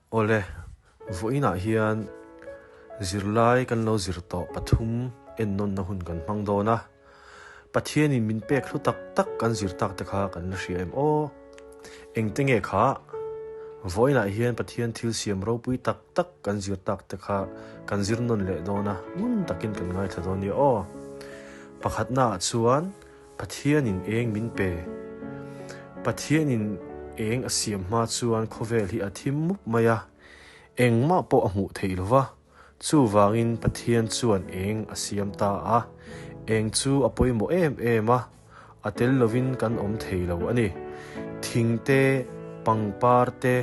Awle, vawiinah hian zirlai kan lo zir tawh pathum ennawnna hun kan hmang dawn a. Pathianin min pek hlu tak tak kan zir tak te kha kan la hria em aw? Engte nge kha? Vawiinah hian Pathian thil siam ropui tak tak kan zir tak te kha kan zir nawn leh dawn a, ngun takin kan ngaithla dawn nia aw. Pakhatnaah chuan Pathianin eng min pe. Pathianin eng a siam hma chuan khawvel hi a thim mup mai a, engmah pawh a hmuh theih lo va. Chuvangin Pathian chuan eng a siam ta a, eng chu a pawimawh em em a, a tel lovin kan awm thei lo a ni. Thing te, pangpar te,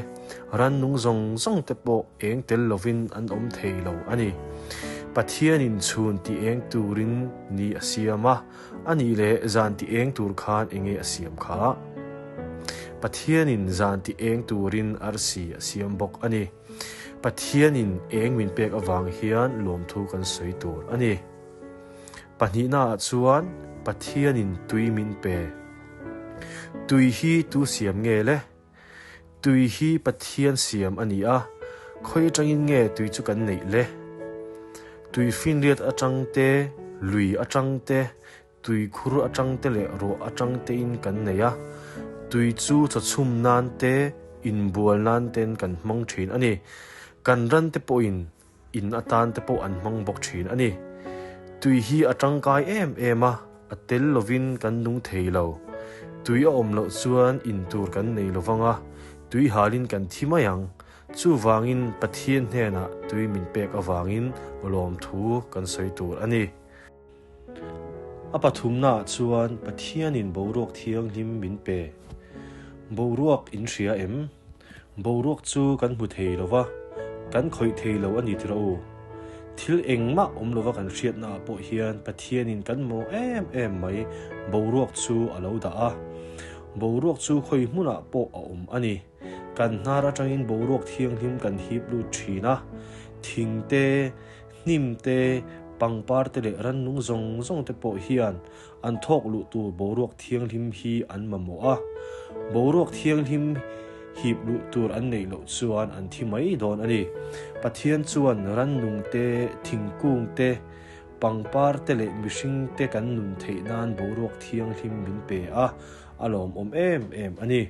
rannung zawng zawng te pawh eng tel lovin an awm thei lo a ni. Pathianin chhun ti eng turin ni a siam a, a nih leh zan ti eng tur khan enge a siam kha? Pathianin zan ti eng turin arsi a siam bawk a ni. Pathianin eng min pek avang hian lawmthu kan sawi tur a ni. Pahnihnaah chuan Pathianin tui min pe. Tui hi tu siam nge le? Tui hi Pathian siam a ni a, khawi atangin nge tui chu kan neih le? Tui finriat atang te, lui atang te, Tuikhur atang te leh ruah atang tein kan nei a, tui chu chawchhum nan te, inbual nan ten kan hmang thin a ni. Kan ran te pawhin in atan te pawh an hmang bawk thin a ni. Tui hi a tangkai em em a, a tel lovin kan nung thei lo. Tui a awm loh chuan in tur kan nei lo vang a, tui halin kan thi mai ang. Chuvangin Pathian hnenah tui min pek avangin lawmthu kan sawi tur a ni. A pathumnaah chuan Pathianin boruak thianghlim min pe. Boruak in hria em? Boruak chu kan hmu thei lo va, kan khawih thei lo a ni tirh u. Thil engmah awm lova kan hriatnaah pawh hian Pathianin kan mawh em em mai boruak chu a lo dah a. Boruak chu khawi hmunah pawh a awm a ni. Kan hnar atangin boruak thianghlim kan hip lut thin a, thing te, Hnim te, pangpar te leh rannung zawng zawng te pawh hian an thawk luh tur boruak thianghlim hi an mamawh a. Boruak thianghlim hip luh tur an neih loh chuan an thi mai dawn a ni. Pathian chuan rannung te, thingkung te, pangpar te leh mihring te kan nun theih nan boruak thianghlim min pe a, a lawmawm em em a ni.